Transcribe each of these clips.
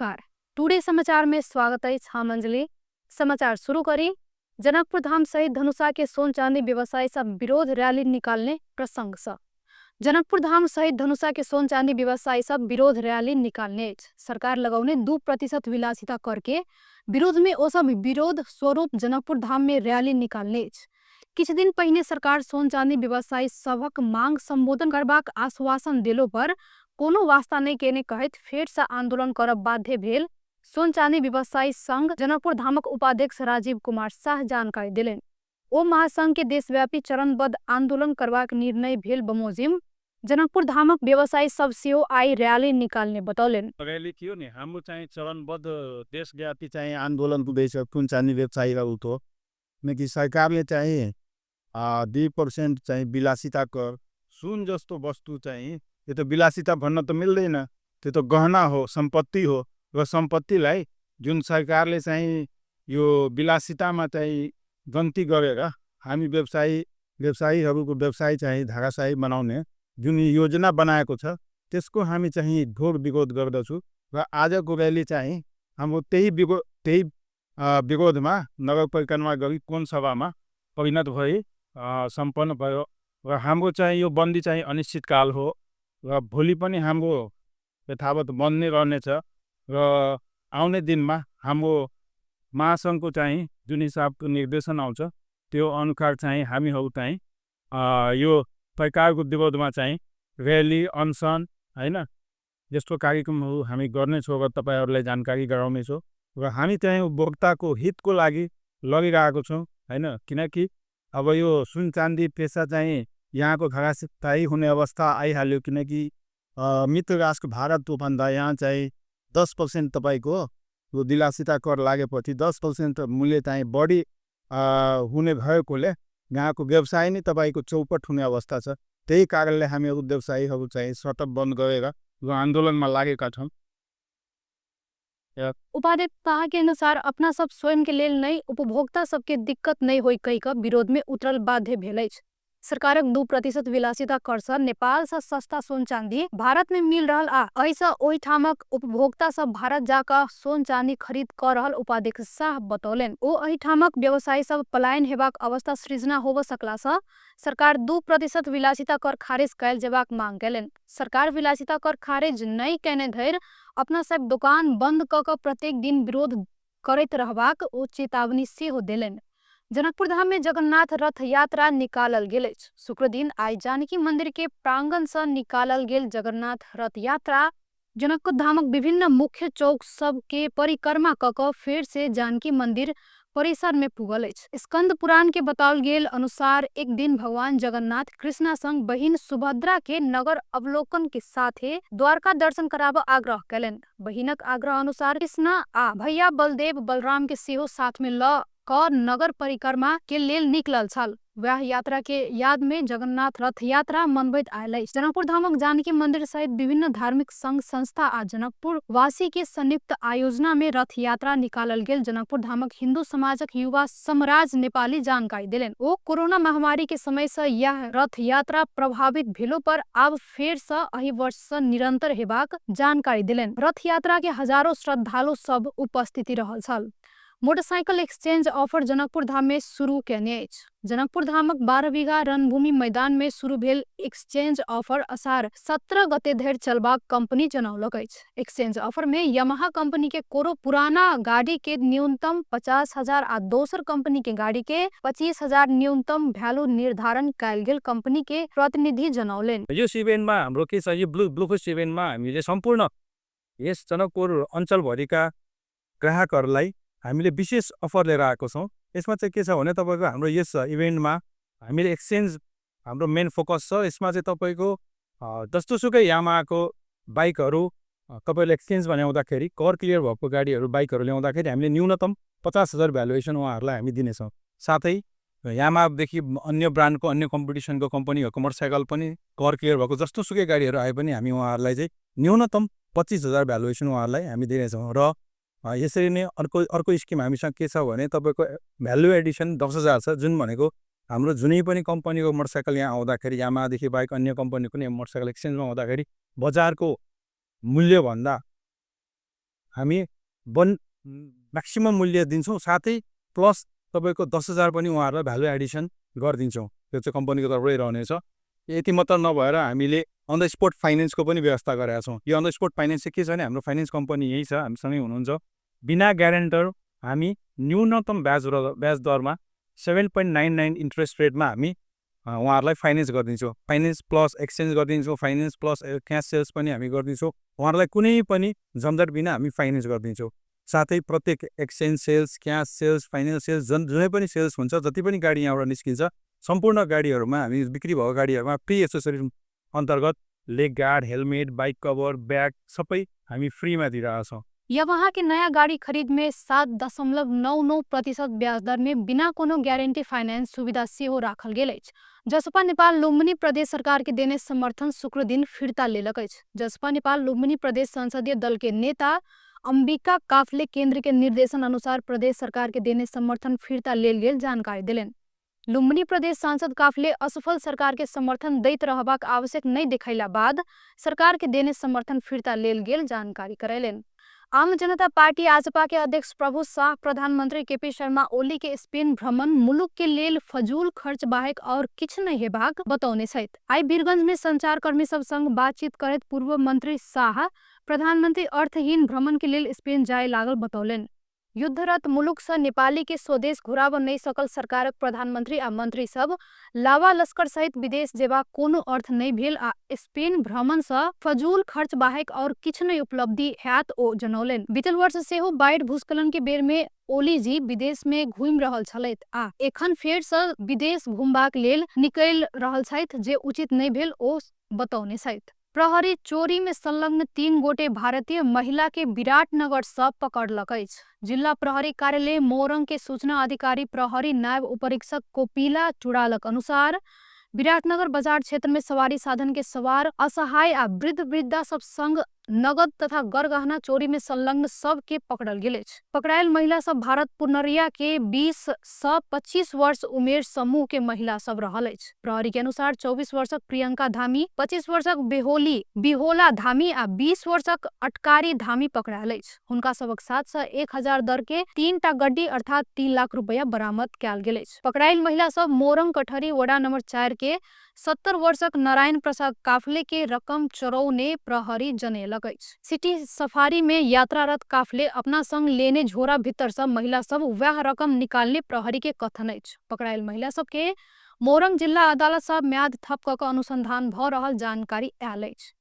नमस्कार, टुडे समाचार में स्वागत अछि। हम अंजलि। समाचार शुरू करी जनकपुर धाम सहित धनुषा के सोन चांदी व्यवसायी सब विरोध रैली निकालने प्रसंग से। जनकपुर धाम सहित धनुषा के सोन चांदी व्यवसायी सब विरोध रैली निकालने अछि। सरकार लगौने 2% विलासिता कर के विरोध में ओ सब विरोध स्वरूप जनकपुर धाम में रैली निकालने अछि। किछु दिन पहिने सरकार सोन चांदी व्यवसायी सभक मांग संबोधन करबाक आश्वासन देलो पर कोनो वास्ता नहि केने कहैत फेर से आंदोलन करब बाध्य भेल सोन चांदी व्यवसायी संघ जनकपुर धामक उपाध्यक्ष राजीव कुमार शाह जानकारी देलनि। ओ महासंघ के देशव्यापी चरणबद्ध आंदोलन करबाक निर्णय भेल बमोजिम जनकपुर धामक व्यवसायी सब सेहो आइ रैली निकालने बतौलनि। रैली थियो नि, हाम्रो चाहिँ चरणबद्ध देशव्यापी चाहिँ आन्दोलन हुँदैछ सुन चाँदी व्यवसायीहरूको, किनकि सरकारले चाहिँ 2% चाहिँ विलासिता कर, सुन जस्तो वस्तु चाहिँ त्यो त विलासिता भन्न त मिल्दैन, त्यो त गहना हो, सम्पत्ति हो र सम्पत्तिलाई जुन सरकारले चाहिँ यो विलासितामा चाहिँ गन्ती गरेर हामी व्यवसायीहरूको व्यवसाय चाहिँ धाराशायी बनाउने जुन योजना बनाएको छ त्यसको हामी चाहिँ घोर विरोध गर्दछु र आजको रैली चाहिँ हाम्रो त्यही विरोधमा नगर परिक्रमा गरी कोण सभामा परिणत भई सम्पन्न भयो र हाम्रो चाहिँ यो बन्दी चाहिँ अनिश्चितकाल हो र भोलि पनि हाम्रो यथावत बन्द नै रहनेछ र आउने दिनमा हाम्रो महासङ्घको चाहिँ जुन हिसाबको निर्देशन आउँछ त्यो अनुसार चाहिँ हामीहरू चाहिँ यो सरकारको विरोधमा चाहिँ रैली, अनसन हैन यस्तो कार्यक्रमहरू हामी गर्नेछौँ र तपाईहरूलाई जानकारी गराउनेछौँ र हामी चाहिँ उपभोक्ताको हितको लागि लडिरहेको छौँ हैन, किनकि अब यो सुन चाँदी पेसा चाहिँ यहाँको धराशायी हुने अवस्था आइहाल्यो, किनकि मित्र राष्ट्र भारतको भन्दा यहाँ चाहिँ 10% तपाईँको यो विलासिता कर लागेपछि 10% मूल्य चाहिँ बढी हुने भएकोले यहाँको व्यवसाय नै तपाईँको चौपट हुने अवस्था छ। त्यही कारणले हामीहरू व्यवसायीहरू चाहिँ सटर बन्द गरेर यो आन्दोलनमा लागेका छौँ। उपाध्यक्ष शाह के अनुसार अपना सब स्वयं के लेल नहि उपभोक्ता सबके दिक्कत नहि होई कहि कऽ विरोध में उतरल बाध्य भेल अछि। सरकारक 2% विलासिता कर सँ नेपाल सँ सस्ता सोन चांदी भारत में मिल रहल आ एहि सँ ओहिठामक उपभोक्ता सब भारत जा कऽ सोन चांदी खरीद कऽ रहल उपाध्यक्ष शाह बतौलनि। ओ एहिठामक व्यवसायी सब पलायन हेबाक अवस्था सृजना होबय सकला सँ सरकार 2% विलासिता कर खारिज कयल जेबाक मांग कयलनि। सरकार विलासिता कर खारिज नहि कयने धरि अपना सब दोकान बंद कऽ कऽ प्रत्येक दिन विरोध करैत रहबाक ओ चेतावनी सेहो देलनि। जनकपुर धाम में जगन्नाथ रथ यात्रा निकालल गेल अछि। शुक्रदिन आइ जानकी मंदिर के प्रांगण सँ निकालल गेल जगन्नाथ रथ यात्रा जनकपुर धामक विभिन्न मुख्य चौक सब के परिक्रमा कऽ कऽ फेर से जानकी मंदिर परिसर में पुगल अछि। स्कंद पुराण के बताओल गेल अनुसार एक दिन भगवान जगन्नाथ कृष्णा संग बहिन सुभद्रा के नगर अवलोकन के साथे द्वारका दर्शन कराबऽ आग्रह कयलनि। बहिनक आग्रह अनुसार कृष्णा आ भैया बलदेव बलराम के सेहो साथ में लऽ कऽ नगर परिक्रमा के लेल निकलल छल। वएह यात्रा के याद में जगन्नाथ रथ यात्रा मनबैत आयल अछि। जनकपुर धामक जानकी मंदिर सहित विभिन्न धार्मिक संघ संस्था आ जनकपुर वासी के संयुक्त आयोजना में रथ यात्रा निकालल गेल जनकपुर धामक हिन्दू समाजक युवा समराज नेपाली जानकारी देलनि। ओ कोरोना महामारी के समय से यह रथ यात्रा प्रभावित भेलो पर आब फेर से एहि वर्ष से निरंतर हेबाक जानकारी देलनि। रथ यात्रा के हजारों श्रद्धालु सब उपस्थिति रहल छल। Motorcycle exchange offer Janakpur Dham में शुरू केने अछि। जनकपुर धामक 12 बीघा रणभूमि मैदान में शुरू भेल एक्सचेंज ऑफर असार 17 गते धरि चलबाक कंपनी जनौलक अछि। एक्सचेंज ऑफर में यामाहा कंपनी के कोनो पुराना गाड़ी के न्यूनतम 50,000 आ दोसर कंपनी के गाड़ी के 25,000 न्यूनतम वैल्यू निर्धारण कयल गेल कंपनी के प्रतिनिधि जनौलनि। यस इभेन्टमा हाम्रो के छ, यो ब्लू इभेन्टमा हामीले सम्पूर्ण यस जनकपुर अञ्चलभरिका ग्राहकहरूलाई हामीले विशेष अफर लिएर आएको छौँ। यसमा चाहिँ के छ भने तपाईँको हाम्रो यस इभेन्टमा हामीले एक्सचेन्ज हाम्रो मेन फोकस छ। यसमा चाहिँ तपाईँको जस्तोसुकै यामाहाको बाइकहरू तपाईँले एक्सचेन्जमा ल्याउँदाखेरि, कर क्लियर भएको गाडीहरू बाइकहरू ल्याउँदाखेरि हामीले न्यूनतम 50,000 भ्यालुएसन उहाँहरूलाई हामी दिनेछौँ। साथै यामाहादेखि अन्य ब्रान्डको अन्य कम्पिटिसनको कम्पनीहरूको मोटरसाइकल पनि कर क्लियर भएको जस्तोसुकै गाडीहरू आए पनि हामी उहाँहरूलाई चाहिँ न्यूनतम 25,000 भ्यालुएसन उहाँहरूलाई हामी दिनेछौँ। र यसरी नै अर्को स्किम हामीसँग के छ भने तपाईँको भ्यालु एडिसन 10,000 छ, जुन भनेको हाम्रो जुनै पनि कम्पनीको मोटरसाइकल यहाँ आउँदाखेरि यामाहादेखि बाइक अन्य कम्पनीको पनि मोटरसाइकल एक्सचेन्जमा आउँदाखेरि बजारको मूल्यभन्दा हामी बन म्याक्सिमम् मूल्य दिन्छौँ, साथै प्लस तपाईँको 10,000 पनि उहाँहरूलाई भ्यालु एडिसन गरिदिन्छौँ। त्यो चाहिँ कम्पनीको तर्फबाटै रहनेछ। यति मात्र नभएर हामीले अन the spot फाइनेन्सको पनि व्यवस्था गरेका छौँ। यो अन the spot finance चाहिँ के छ भने हाम्रो फाइनेन्स कम्पनी यहीँ छ, हामीसँगै हुनुहुन्छ। बिना ग्यारेन्टर हामी न्यूनतम ब्याज दरमा 7.99 इन्ट्रेस्ट रेटमा हामी उहाँहरूलाई फाइनेन्स गरिदिन्छौँ। फाइनेन्स प्लस एक्सचेन्ज गरिदिन्छौँ, फाइनेन्स प्लस क्यास सेल्स पनि हामी गरिदिन्छौँ। उहाँहरूलाई कुनै पनि झन्झट बिना हामी फाइनेन्स गरिदिन्छौँ। साथै प्रत्येक exchange sales, cash sales, finance sales, जुनै पनि सेल्स हुन्छ, जति पनि गाडी यहाँबाट निस्किन्छ सम्पूर्ण गाडीहरूमा हामी बिक्री भएको गाडीहरूमा फ्री एसेसरिज अन्तर्गत leg guard, helmet, bike cover, bag सबै हामी फ्रीमा दिइरहेका छौँ। यामाहा के नयाँ गाड़ी खरीद में 7.99% ब्याज दर में बिना कोनो गारंटी फाइनेंस सुविधा सेहो राखल गेल अछि। जसपा नेपाल लुम्बिनी प्रदेश सरकार के देने समर्थन शुक्र दिन फिर्ता लेलक अछि। जसपा नेपाल लुम्बिनी प्रदेश संसदीय दल के नेता अंबिका काफले केंद्र के निर्देशन अनुसार प्रदेश सरकार के देने समर्थन फिर्ता लेल गेल जानकारी देलनि। लुम्बिनी प्रदेश सांसद काफले असफल सरकार के समर्थन दैत रहबाक आवश्यक नहि देखैला बाद सरकार के देने समर्थन फिर्ता लेल गेल जानकारी करैलनि। आम जनता पार्टी आजपा के अध्यक्ष प्रभु शाह प्रधानमंत्री केपी शर्मा ओली के स्पेन भ्रमण मुलुक के लेल फजूल खर्च बाहेक और किछु नहि हेबाक बतौने छथि। आइ वीरगंज में संचारकर्मी सब संग बातचीत करैत पूर्व मंत्री शाह प्रधानमंत्री अर्थहीन भ्रमण के लेल स्पेन जाय लागल बतौलनि। युद्धरत मुलुक सँ नेपाली के स्वदेश घुराब नहि सकल सरकारक प्रधानमंत्री आ मंत्री सब लावा लश्कर सहित विदेश जेबाक कोनो अर्थ नहि भेल आ स्पेन भ्रमण सँ फजूल खर्च बाहेक और किछु नहि उपलब्धि हैत ओ जनौलनि। बीतल वर्ष सेहो बाढ़ि भूस्खलन के बेर में ओलीजी विदेश में घूमि रहल छलथि आ एखन फेर सँ विदेश घुमबाक लेल निकलि रहल छथि जे उचित नहि भेल ओ बतौने छथि। प्रहरी चोरी में संलग्न 3 गोटे भारतीय महिला के विराटनगर सँ पकड़लक अछि। जिल्ला प्रहरी कार्यालय मोरंग के सूचना अधिकारी प्रहरी नायब उपरीक्षक कोपिला चुड़ालक अनुसार विराटनगर बाजार क्षेत्र में सवारी साधन के सवार असहाय आ वृद्ध वृद्धा सब संग नगद तथा गरगहना चोरी में संलग्न सब के पकड़ल गेल अछि। पकड़ायल महिला सब भारत पुनरिया के 20 सँ 25 वर्ष उमेर समूह के महिला सब रहल अछि। प्रहरी के अनुसार 24 वर्षक प्रियंका धामी, 25 वर्षक बिहोला धामी आ 20 वर्षक अटकारी धामी पकड़ायल अछि। हुनका सबक साथ सँ 1000 दर के 3टा गड्डी अर्थात 3 लाख रुपया बरामद कयल गेल अछि। पकड़ायल महिला सब मोरंग कटहरी वडा नंबर 4 के 70 वर्षक नारायण प्रसाद काफले के रकम चोरौने प्रहरी जनेलक अछि। सिटी सफारी में यात्रारत काफले अपना संग लेने झोरा भीतर सँ महिला सब वएह रकम निकालने प्रहरी के कथन अछि। पकड़ायल महिला सब के मोरंग जिल्ला अदालत सँ म्याद थप क अनुसंधान भ रहल जानकारी आयल अछि।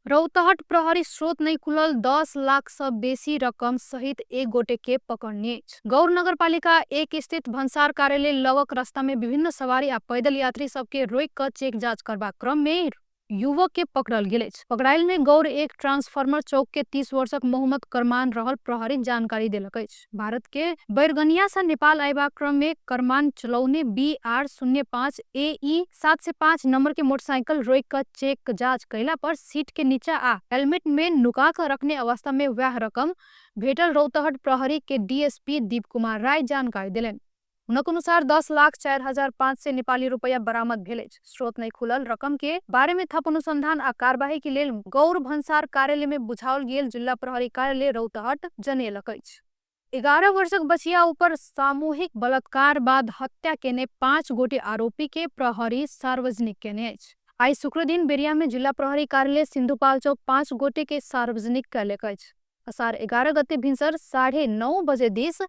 रौतहट प्रहरी स्रोत नहि खुलल 10 लाख सँ बेसी रकम सहित एक गोटे के पकड़ने अछि। गौर नगरपालिका 1 स्थित भन्सार कार्यालय लगक रास्ता में विभिन्न सवारी आ पैदल यात्री सबके रोकि क चेक जाँच करबाक क्रम में युवक के पकड़ल गेल अछि। पकड़ायल में गौर एक ट्रांसफार्मर चौक के 30 वर्षक मोहम्मद करमान रहल प्रहरी जानकारी देलक अछि। भारत के बैरगनिया से नेपाल अयबाक क्रम में करमान चलौने BR 05 AE 705 number के मोटरसाइकिल रोकि क चेक जाँच कयला पर सीट के नीचा आ हेलमेट में नुका क रखने अवस्था में वएह रकम भेटल रौतहट प्रहरी के डीएसपी दीप कुमार राय जानकारी देलनि। हुनक अनुसार 10,04,500 नेपाली रुपैया बरामद भेल अछि। स्रोत नहि खुलल रकम के बारे में थप अनुसंधान आ कार्यवाही के लेल गौर भन्सार कार्यालय में बुझाओल गेल जिल्ला प्रहरी कार्यालय रौतहट जनेलक अछि। 11 वर्षक बचिया ऊपर सामूहिक बलात्कार बाद हत्या केने 5 गोटे आरोपी के प्रहरी सार्वजनिक केने अछि। आइ शुक्रदिन बेरिया में जिल्ला प्रहरी कार्यालय सिन्धुपाल्चोक 5 गोटे के सार्वजनिक कयलक अछि। असार 11 गते भिन्सर 9:30 बजे this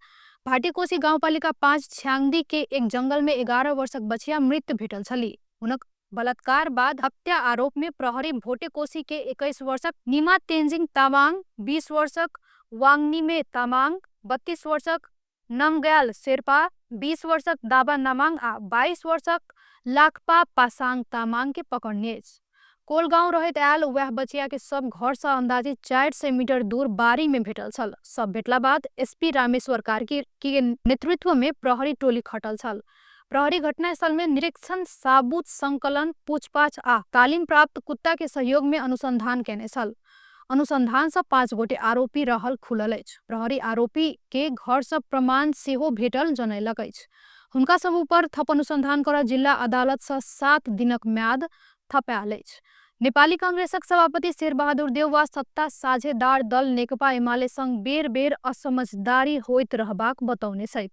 Bhatikoshi गाउँपालिका 5 छ्याङदी के एक जंगल में 11 वर्षक बचिया मृत भेटल छली। हुनक बलात्कार बाद हत्या आरोप में प्रहरी भोटेकोशी के 21 वर्षक निमा तेन्जिङ तामाङ, 20 वर्षक वाङनिमे तामाङ, 32 वर्षक नमग्याल शेर्पा, 20 वर्षक दाबा नामाङ आ 22 वर्षक लाखपा पासाङ तामाङ के पकड़ने अछि। कोलगाउँ रहैत आयल वएह बचिया के सब घर से अंदाजे 400 मीटर दूर बारी में भेटल छल। सब भेटला बाद एसपी रामेश्वर कार्की के नेतृत्व में प्रहरी टोली खटल छल। प्रहरी घटनास्थल में निरीक्षण, साबुत संकलन, पूछपाछ आ तालिम प्राप्त कुत्ता के सहयोग में अनुसंधान केने छल। अनुसंधान से 5 गोटे आरोपी रहल खुलल अछि। प्रहरी आरोपी के घर से प्रमाण सेहो भेटल जनैलक अछि। हुनका सब ऊपर थप अनुसंधान कर जिल्ला अदालत से 7 दिनक म्याद थपायल अछि। नेपाली कांग्रेसक सभापति शेरबहादुर देउवा सत्ता साझेदार दल नेकपा एमाले संग बेर बेर असमझदारी होइत रहबाक बतौने छथि।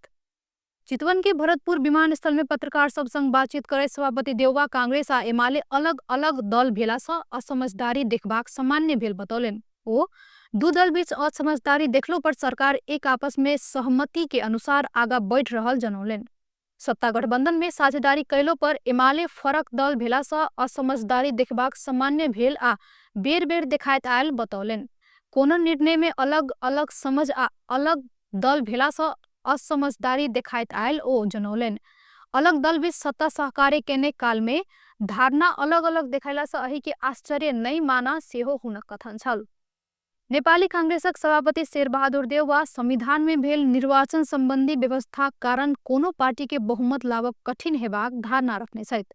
चितवन के भरतपुर विमानस्थल में पत्रकार सब संग बातचीत करैत सभापति देउवा कांग्रेस आ एमाले अलग अलग दल भेला सँ असमझदारी देखबाक सामान्य भेल बतौलनि। ओ दू दल बीच असमझदारी देखलो पर सरकार एक आपस में सहमति के अनुसार आगा बढ़ि रहल जनौलनि। सत्ता गठबंधन में साझेदारी कयलो पर एमाले फरक दल भेला सँ असमझदारी देखबाक सामान्य भेल आ बेर बेर देखाइत आयल बतौलनि। कोनो निर्णय में अलग अलग समझ आ अलग दल भेला सँ असमझदारी देखाइत आयल ओ जनौलनि। अलग दल बीच सत्ता सहकार्य केने काल में धारणा अलग अलग देखैला सँ एहि के आश्चर्य नहि माना सेहो हुनक कथन छल। नेपाली कांग्रेसक सभापति शेरबहादुर देउवा संविधान में भेल निर्वाचन संबंधी व्यवस्था कारण कोनो पार्टी के बहुमत लाबब कठिन हेबाक धारणा रखने छथि।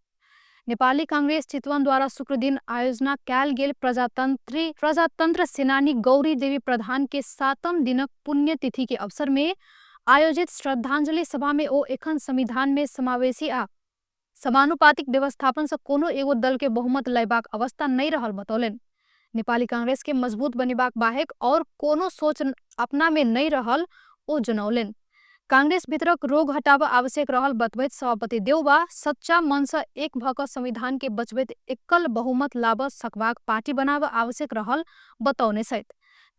नेपाली कांग्रेस चितवन द्वारा शुक्रदिन आयोजना कयल गेल प्रजातंत्र सेनानी गौरी देवी प्रधान के 7म दिनक पुण्यतिथि के अवसर में आयोजित श्रद्धांजलि सभा में ओ एखन संविधान में समावेशी आ समानुपातिक व्यवस्थापन से कोनो एगो दल के बहुमत लयबाक अवस्था नहीं रहल बतौलनि। नेपाली कांग्रेस के मजबूत बनेबाक बाहेक और कोनो सोच अपना में नहीं रहल ओ जनौलनि। कांग्रेस भीतरक रोग हटाब आवश्यक रहल बतबैत सभापति देउवा सच्चा मन से एक भऽ कऽ संविधान के बचबैत एकल बहुमत लाब सकबाक पार्टी बनाब आवश्यक रहल बतौने छथि।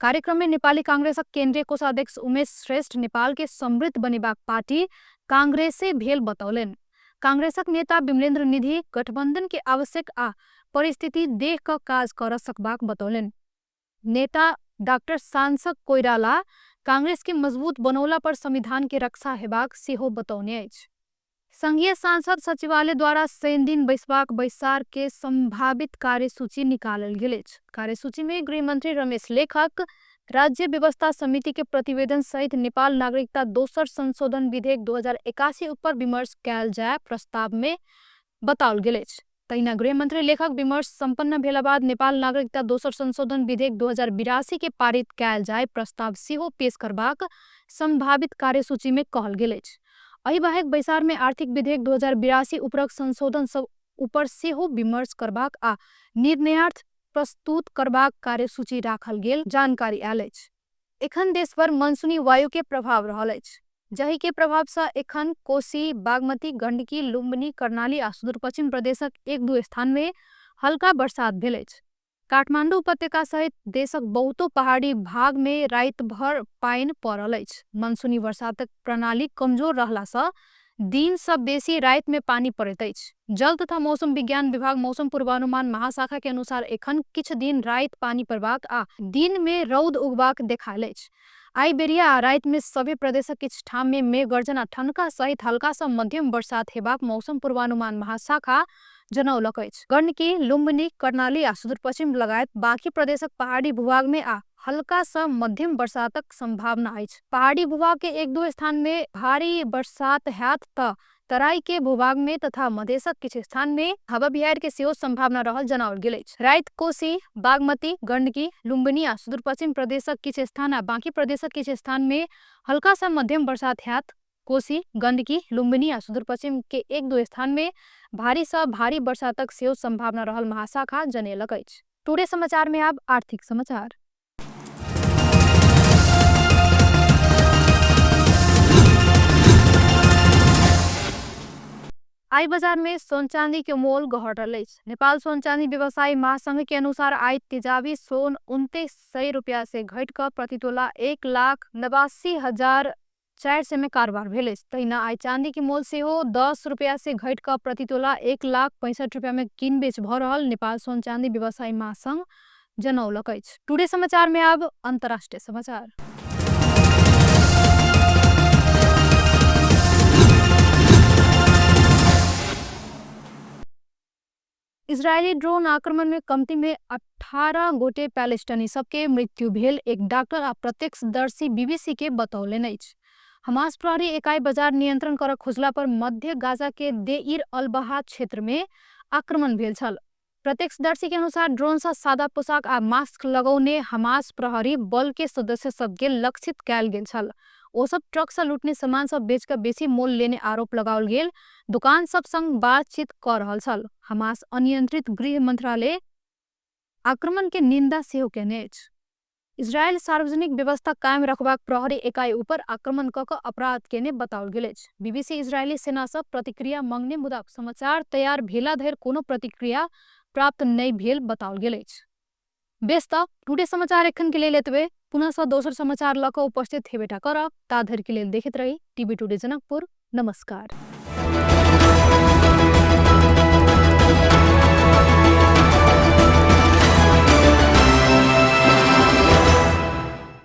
कार्यक्रम में नेपाली कांग्रेसक केंद्रीय कोषाध्यक्ष उमेश श्रेष्ठ नेपाल के समृद्ध बनेबाक पार्टी कांग्रेसे भेल बतौलनि। कांग्रेसक नेता विमलेन्द्र निधि गठबंधन के आवश्यक आ परिस्थिति देख कऽ काज कर सकबाक बतौलनि। नेता डॉक्टर सांसद कोइराला कांग्रेस के मजबूत बनौला पर संविधान के रक्षा हेबाक सेहो बतौने अछि। संघीय सांसद सचिवालय द्वारा शनिदिन बैसबाक बैसार के संभावित कार्यसूची निकालल गेल अछि। कार्यसूची में गृहमंत्री रमेश लेखक राज्य व्यवस्था समिति के प्रतिवेदन सहित नेपाल नागरिकता दोसर संशोधन विधेयक 2081 ऊपर विमर्श कयल जाय प्रस्ताव में बताओल गेल अछि। तहिना गृहमंत्री लेखक विमर्श संपन्न भेला बाद नेपाल नागरिकता दोसर संशोधन विधेयक 2082 के पारित कयल जाय प्रस्ताव सेहो पेश करबाक संभावित कार्यसूची में कहल गेल अछि। एहि बाहेक बैसार में आर्थिक विधेयक 2082 उपरक संशोधन सब ऊपर सेहो विमर्श करबाक आ निर्णयार्थ प्रस्तुत करबाक कार्यसूची राखल गेल जानकारी आयल अछि। एखन देशभर मनसूनी वायु के प्रभाव रहल अछि, जाहि के प्रभाव से एखन कोसी, बागमती, गंडकी, लुम्बिनी, कर्णाली आ सुदूरपश्चिम प्रदेशक एक दू स्थान में हल्का बरसात भेल अछि। काठमांडू उपत्यका सहित देशक बहुतो पहाड़ी भाग में राति भर पानि पड़ल अछि। मनसूनी बरसातक प्रणाली कमजोर रहला सँ दिन सँ बेसी राति में पानि पड़ैत अछि। जल तथा मौसम विज्ञान विभाग मौसम पूर्वानुमान महाशाखा के अनुसार एखन किछु दिन राति पानि पड़बाक आ दिन में रौद उगबाक देखायल अछि। आइ बेरिया आ राति में सभी प्रदेशक किछु ठाम में मेघ गर्जन आ ठनका सहित हल्का सँ मध्यम बरसात हेबाक मौसम पूर्वानुमान महाशाखा जनौलक अछि। गंडकी, लुम्बिनी, कर्णाली आ सुदूरपश्चिम लगायत बाकी प्रदेशक पहाड़ी भूभाग में आ हल्का सँ मध्यम बरसातक संभावना अछि। पहाड़ी भूभाग के एक दू स्थान में भारी बरसात हैत त तराई के भूभाग में तथा मधेशक किछु स्थान में हवा बिहाड़ि के सेहो संभावना रहल जनाओल गेल अछि। राति कोसी, बागमती, गंडकी, लुम्बिनी आ सुदूरपश्चिम प्रदेशक किछु स्थान आ बाकी प्रदेशक किछु स्थान में हल्का सँ मध्यम बरसात हैत। कोसी, गंडकी, लुम्बिनी आ सुदूरपश्चिम के एक दू स्थान में भारी सँ भारी बरसातक सेहो संभावना रहल महाशाखा जनेलक अछि। टुडे समाचार में आब आर्थिक समाचार। आई बाजार में सोन चांदी के मोल घटल अछि। नेपाल सोन चांदी व्यवसायी महासंघ के अनुसार आई तेजाबी सोन 2900 रुपया से घटि कऽ प्रति तोला 1,89,400 में कारोबार भेल अछि। तहिना आई चांदी के मोल सेहो 10 रुपया से घटि कऽ प्रति तोला 1,65,000 रुपया में किन बेच भऽ रहल नेपाल सोन चांदी व्यवसायी महासंघ जनौलक अछि। टुडे समाचार में आब अंतर्राष्ट्रीय समाचार। इजरायली ड्रोन आक्रमण में कमती में 18 गोटे पैलेस्टाइनी सबके मृत्यु भेल एक डॉक्टर आ प्रत्यक्षदर्शी बीबीसी के बतौलनि अछि। हमास प्रहरी एकाइ बाजार नियंत्रण कर खोजला पर मध्य गाजा के देइर अल-बहा क्षेत्र में आक्रमण भेल छल। प्रत्यक्षदर्शी के अनुसार ड्रोन से सादा पोशाक आ मास्क लगौने हमास प्रहरी बल के सदस्य सबके लक्षित कयल गेल छल। ओ सब ट्रक से लूटने सामान सब बेच के बेसी मोल लेने आरोप लगाओल गेल दुकान सब संग बातचीत कर रहल छल। हमास अनियंत्रित गृह मंत्रालय आक्रमणके निन्दा सेहो केने अछि। इजरायल सार्वजनिक व्यवस्था कायम रखबाक प्रहरी एकाइ उपर आक्रमण कऽ अपराध केने बताओल गेल अछि। बीबीसी इजरायली सेनासँ प्रतिक्रिया मंगने मुदा समाचार तयार भेला धरि कोनो प्रतिक्रिया प्राप्त नहि भेल बताओल गेल अछि। बेस त टुडे समाचार एखन के लेल एतबे। पुनः सँ दोसर समाचार लऽ कऽ उपस्थित हेबेटा करब, ता धरि के लेल देखैत रही टीवी टुडे जनकपुर। नमस्कार।